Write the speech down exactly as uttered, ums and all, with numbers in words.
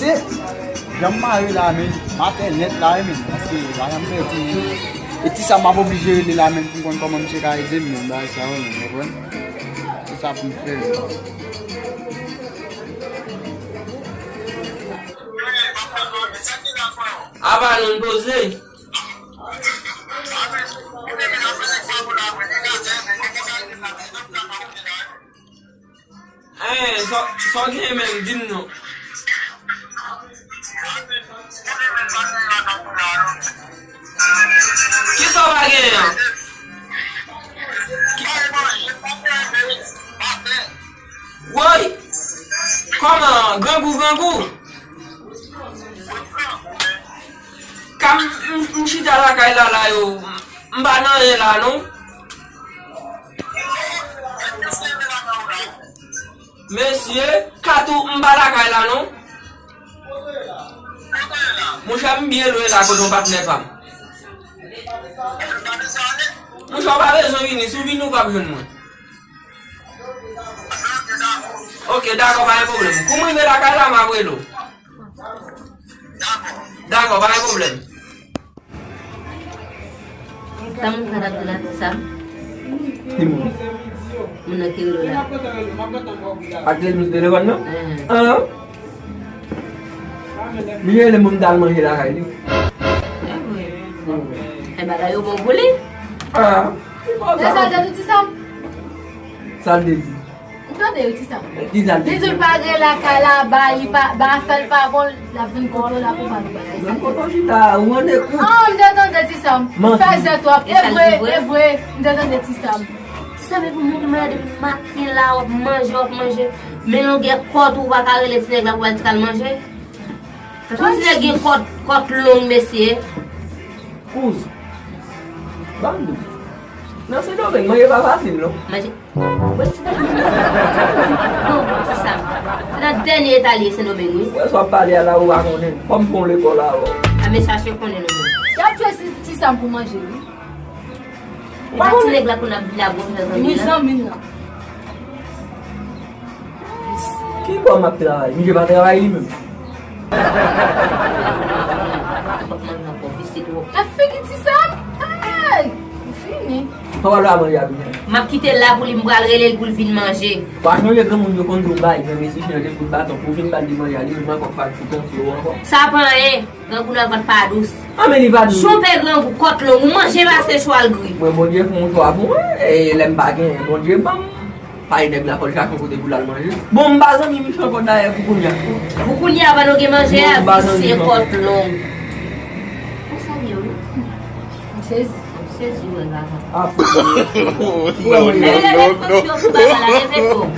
Jan m mare la menm, m atè nèt la wi menm, paske la jan m pèdi menm. E ti sa m ap oblije rele la menm pou m konn kòman misye ka ede m menm, bagay sa yo menm, konprann? Se sa pou m fè menm. Apa nou poze? Hein, sa, sa w gen menm, di m non. Kisa w pa genyen an? Ki- Woy! Kòman? Grangou, grangou? Ka m, m, m chita lakay la, la yo, m pa nan anyen la, non. Mesye, Katou, m pa lakay la, non. Monchè, m byen lwen la kote yon patnè pa m. Monchè, w pa bezwen vini, si w vini, w p ap jwenn mwen. Ok, dakò, pa gen pwoblèm. Kou m rive lakay la, m ap rele w. Dakò, pa gen pwoblèm. Sa moun sa t ap di la, sa? Ki moun? Moun nan ki rele w la. Ak Lemiz telefòn nan? Enhen. An? Li rele m pou m t al manje lakay li. E vre. E bagay yo bon pou li. Ah. Sa l te di ti Sam? Sa l te di? M tande yo ti Sam. Ki sa l te di? Li di l pa gen lakay la, ba li pa, ba afè l pa bon, l ap vin kote w la pou ba nou bagay sa. Vin kote w chita, ou an ekout. Ah, m te tande ti Sam. Fè zè twòp. E vre, e vre. M te tande ti Sam. Ti Sam, e pou moun ki malad epi maten la, w ap manje, w ap manje. Men longè kòt ou, ou pa ka rele ti nèg la pou al di k al manje. Tout ti nèg gen kòt, kòt long, mesye. Kouz. Ban m di w. Nan Sendomeng, manje pa fasil, non. Manje. Mwen Sendomeng. Bon, bon, ti Sam. Se nan dènye eta li ye Sendomeng, wi. Wè, sa w ap pale a la, ou pa konnen. Fò m fè w lekòl avè w. A, men chache konnen, non, mwen. Y ap tchwe ti, ti Sam pou manje, wi. E pa ti nèg la pou n ap vin ap gonfle zanmi la. Wi, zanmi l lan. Ki bò m ap travay? Misye pa travay li menm. Fòk manje ankò, visye twòp. Nan figi ti Sam? Ay! Ou fini. Papa l pa manje a byen. M ap kite l la pou li, m pral rele l pou l vin manje. Pa sonje granmoun yo konn di w bay granmesi chanje kout baton pou w vin ba l di manje a, li menm ankò k pa t foutan sou ou ankò. Sa pa anyen. Grangou nan vant pa dous. Ah, men li pa dous. Jan w pè grangou, kòt long, ou manje pase chwal gri. Mwen, Bondye fè yon chwa pou mwen, e lè m pa genyen, Bondye ban m. Payi nèg la fò l chache yon kote pou l al manje. Bon, m pa zanmi Michou ankò dayè pou kounye a. Pou kounye a, pandan w gen manje a, visye kòt long. Konsa l ye, wi. M sezi. M sezi, wè, gaga. Ah, pou kounye a. Leve, leve, kòk yo sou bagay la, leve, kòk.